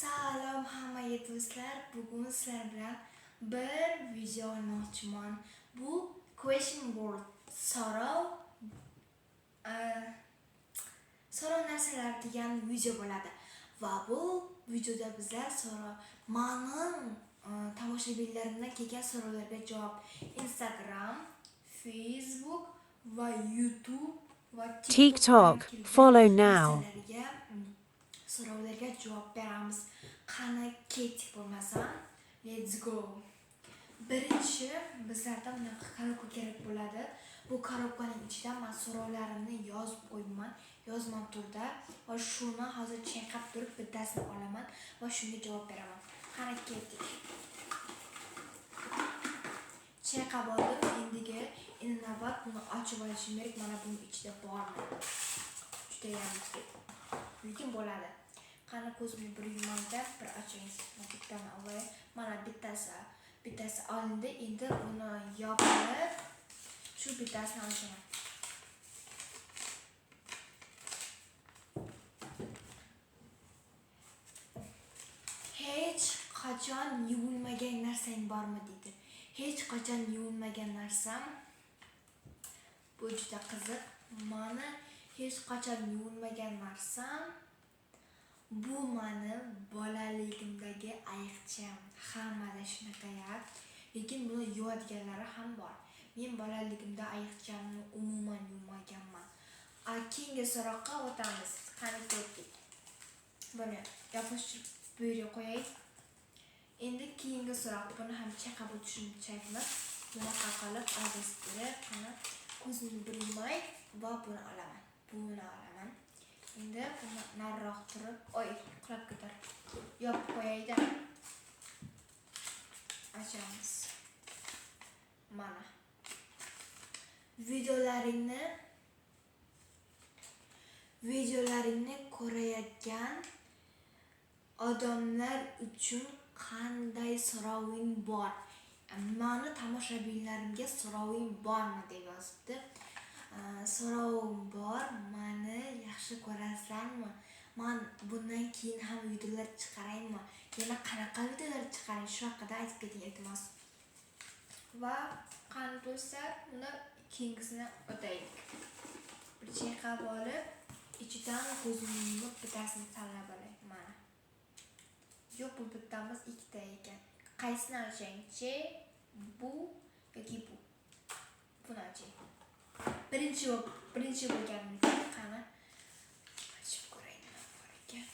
Salom hammaga do'stlar. Bugun sizlar bilan bir video olmoqchiman. Bu question word so'rov so'rov narsalar degan video bo'ladi. Va bu videoda bizlar so'rov mening tomoshabinlarimdan kelgan so'rovlarga javob Instagram, Facebook va YouTube va TikTok, follow now. So'rovlarga javob beramiz. Qani ketdik bo'lmasam, let's go. Birinchi bizlarda bunaqa korobka kerak bo'ladi. Bu korobkaning ichida men so'rovlarimni yozib qo'yibman, yozma turda va shuni hozir chayqab turib bittasini olaman va shunga javob beraman. Qani ketdik. Chayqab oldim. Endigi endi navbat buni ochib olishim kerak. Mana buning ichida bormi? Judayam ko'p. Lekin bo'ladi. Qani ko'zimni bir yumanda bir oching. Bittani olay. Mana bittasi olindi. Endi buni yopib shu bittasini ochaman. Hech qachon yuvilmagan narsang bormi deydi. Hech qachon yuvilmagan narsam, bu juda qiziq. Mani hech qachon yuvilmagan narsam bu mani bolaligimdagi ayiqcham. Hammada shunaqa-ya. Lekin buni yuvadiganlari ham bor. Men bolaligimda ayiqchamni umuman yuvmaganman. Keyingi so'roqqa o'tamiz. Qani ketdik. Buni yopishtirib bu yerga qo'yay. Endi keyingi so'roq. Buni ham chaqab o'tishim kerakmi? Bunaqa qilib ozgina qani ko'zimni bir yumay va buni olaman. Buni olaman. Endi buni nariroq turib, oy, qulab ketar. Yopib qo'yayda. Ochamiz. Mana. Videolaringni ko'rayotgan odamlar uchun qanday so'roving bor? Mani tomoshabinlarimga so'roving bormi deb yozibdi. So'rovim bor. Mani yaxshi ko'rasizlarmi? Men bundan keyin ham videolar chiqaraymi? Yana qanaqa videolar chiqaray? Shu haqida aytib keting, iltimos. Va qani do'stlar, buni keyingisini o'taylik. Bir chayqab olib, ichidan ko'zimni yumib bittasini tanlab olay. Mana. Yo'q, bu bittamiz ikkita ekan. Qaysini ochaychi? Bu yoki bu? Buni ochay. Birinchi bo'lganim uchun qani ochib ko'ray nima bor ekan.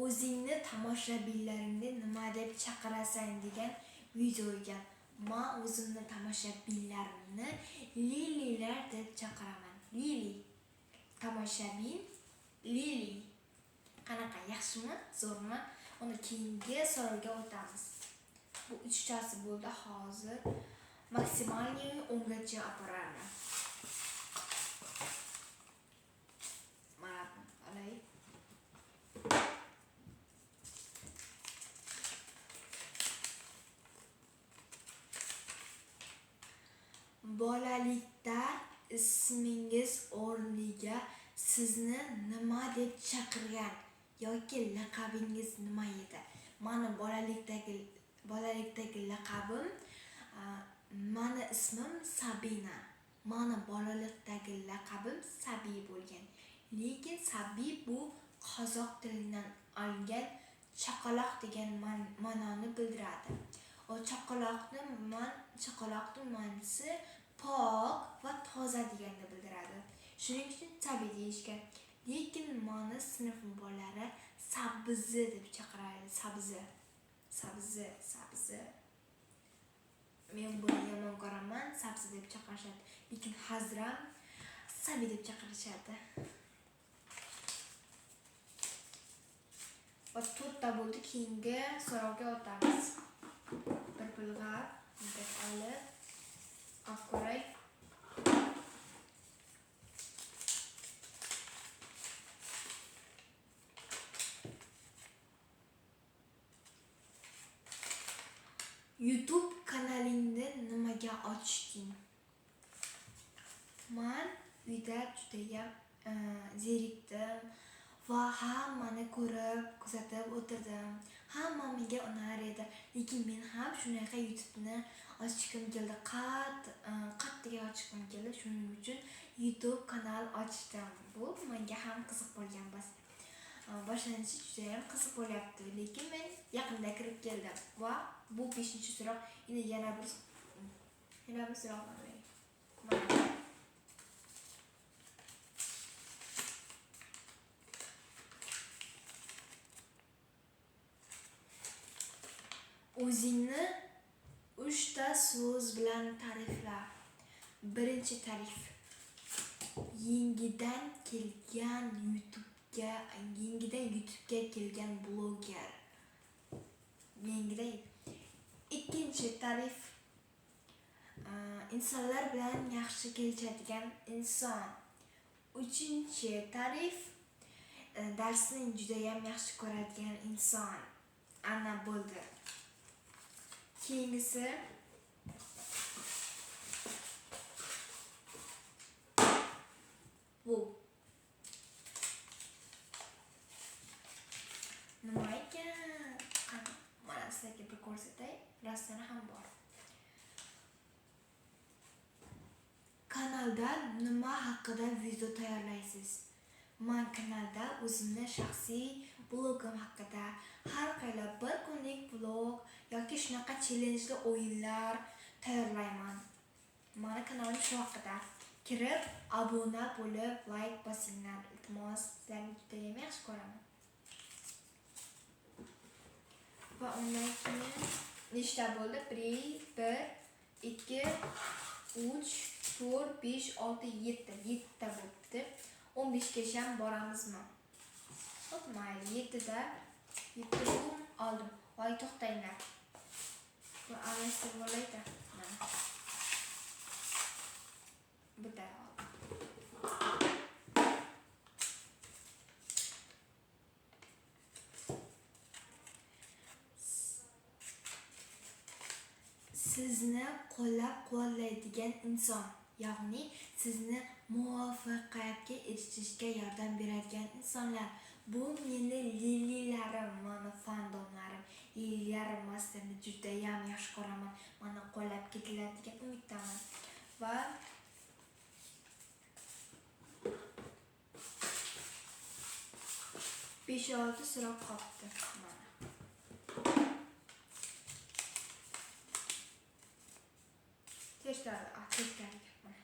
O'zingni tomoshabinlaringni nima deb chaqirasan degan video ekan. Men o'zimni tomoshabinlarimni Lililar deb chaqiraman. Lili. Tomoshabin Lili. Qanaqa, yaxshimi, zo'rmi? Uni keyingi so'rovga o'tamiz. Bu uchtasi bo'ldi hozir. Maksimalniy 10 gacha olib. Mana buni olay. Bolalikda ismingiz o'rniga sizni nima deb chaqirgan yoki laqabingiz nima edi? Mani bolalikdagi laqabim, mani ismim Sabina. Mani bolalikdagi laqabim Sabi bo'lgan. Lekin Sabi bu qozoq tilidan olingan chaqaloq degan ma'noni bildiradi. O chaqaloqning ma'nosi pok va toza deganni bildiradi. Shuning uchun Sabi deyishgan. Lekin meni sinf bolalari Sabzi deb chaqiradi. Sabzi. Sabzi, sabzi. Men buni yomon ko'raman, sabzi deb chaqirishadi. Lekin hazram Sabi deb chaqirishadi. Va to'rtta bo'ldi. Keyingi so'rovga o'tamiz. Bir bulg'ab, bir olib, olib ko'ray. YouTube kanalingni nimaga ochding? Men Uyda judayam zerikdim va hammani ko'rib, kuzatib o'tirdim. Hamma menga unar edi. Lekin men ham shunaqa YouTube'ni ochgim keldi. Qattiq ochgim keldi. Shuning uchun YouTube kanal ochdim. Bu menga ham qiziq bo'lgan boshlanishi juda ham qiziq bo'lyapti. Lekin men yaqinda kirib keldim va bu 5-so'roq. Endi yana bir so'roq bor. O'zingni 3 ta so'z bilan ta'rifla. Birinchi ta'rif: yangidan kelgan YouTube'ga, yangidan YouTube'ga kelgan bloger. Yangidan. Ikkinchi ta'rif: insonlar bilan yaxshi kelishadigan inson. Uchinchi ta'rif: darsni juda ham yaxshi ko'radigan inson. Ana bo'ldi. Keyingisi bu. Nima ekan? Qani, mana sizlarga bir ko'rsatay. Rostdan ham bor. Kanalda nima haqida video tayyorlaysiz? Men kanalda o'zimni shaxsiy blogim haqida har qayla bir kunlik vlog yoki shunaqa challenjli o'yinlar tayyorlayman. Mani kanalim shu haqida. Kirib, obuna bo'lib, like bosinglar. Iltimos, sizlarni juda ham yaxshi ko'raman. Va undan keyin nechta bo'ldi? 1, 2, 3, 4, 5, 6, 7. 7 ta bo'libdi. 15 gacha ham boramizmi? Xo'p, mayli. 7da 7 bu oldim. Voy, to'xtanglar. Bu almashtirib olayda. Mana. Bitta oldim. Sizni qo'llab-quvvatlaydigan inson, ya'ni sizni muvaffaqiyatga erishishga yordam beradigan insonlar. Bu meni lililarim, mani fandomlarim. Lililarim, men sizlarni juda ham yaxshi ko'raman. Meni qo'llab ketinglar degan umiddaman. Va 5-6 so'roq qolibdi mana. Testlar, mana.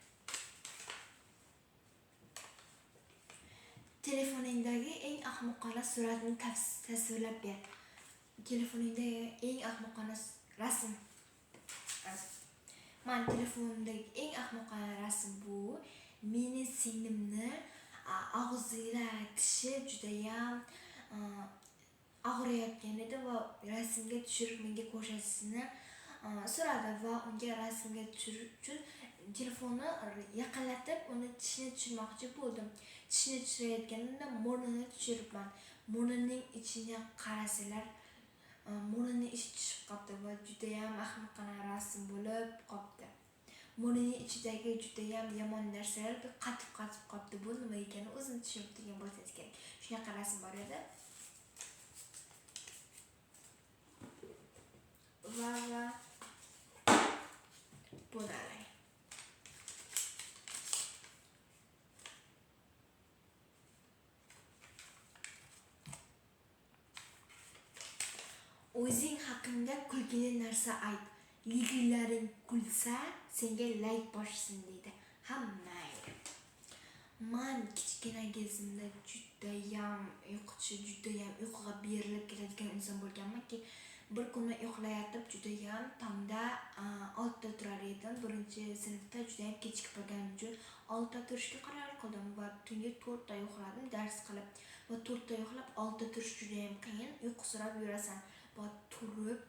Telefoningdagi eng ahmoqona suratni tasvirlab ber. Telefoningdagi eng ahmoqona rasm. Men telefonimdagi eng ahmoqona rasm bu meni singlimni og'zida tishi judayam og'riyotgan edi va rasmga tushirib menga ko'rsatishini so'radi va unga rasmga tushirish uchun telefonni yaqinlatib uni tishini tushirmoqchi bo'ldim. Tishini tushirayotganimda murnini tushiribman. Murnining ichiga qarasalar, murnining ichi tushib qoldi va judayam ahmoqona rasm bo'lib qoldi. Murnining ichidagi judayam yomon narsalar qatib-qatib qoldi. Bu nima ekanini o'zim tushunib turgan bo'lsangiz kerak. Shunaqa rasm bor edi. Va buni alang. O'zing haqingda kulgili narsa ayt. Lililaring kulsa, senga like bossin deydi. Ha, mayli. Man kichkina gezimda judayam uyquchi, judayam uyquga berilib ketadigan inson bo'lganmanki, bir kuni uxlayotib judayam tongda 6da turar edim. 1-sinfda judayam kechikib qolganim uchun 6da turishga qaror qildim va tungi 4da uxladim dars qilib. Va 4da uxlab 6da turish judayam qiyin, uyqusirab yurasan. Va turib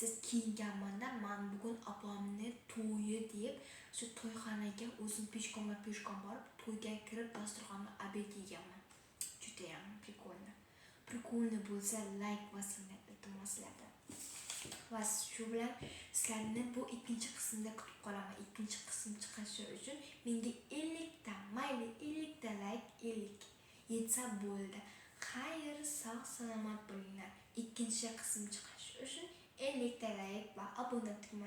tez kiyinganmanda, man bugun opamni to'yi deb shu to'yxonaga o'zim peshkom borib to'yga kirib dasturxonni obed yeganman. Judayam прикольно. Прикольно bo'lsa like bosinglar, iltimos sizlardan. Va shu bilan sizlarni bu ikkinchi qismda kutib qolaman. Ikkinchi qism chiqishi uchun menga 50 ta, mayli 50 ta layk, 50 yetsa bo'ldi. Xayr, sog' salomat bo'linglar. Ikkinchi qism chiqishi uchun 50 ta layk va obuna tugma.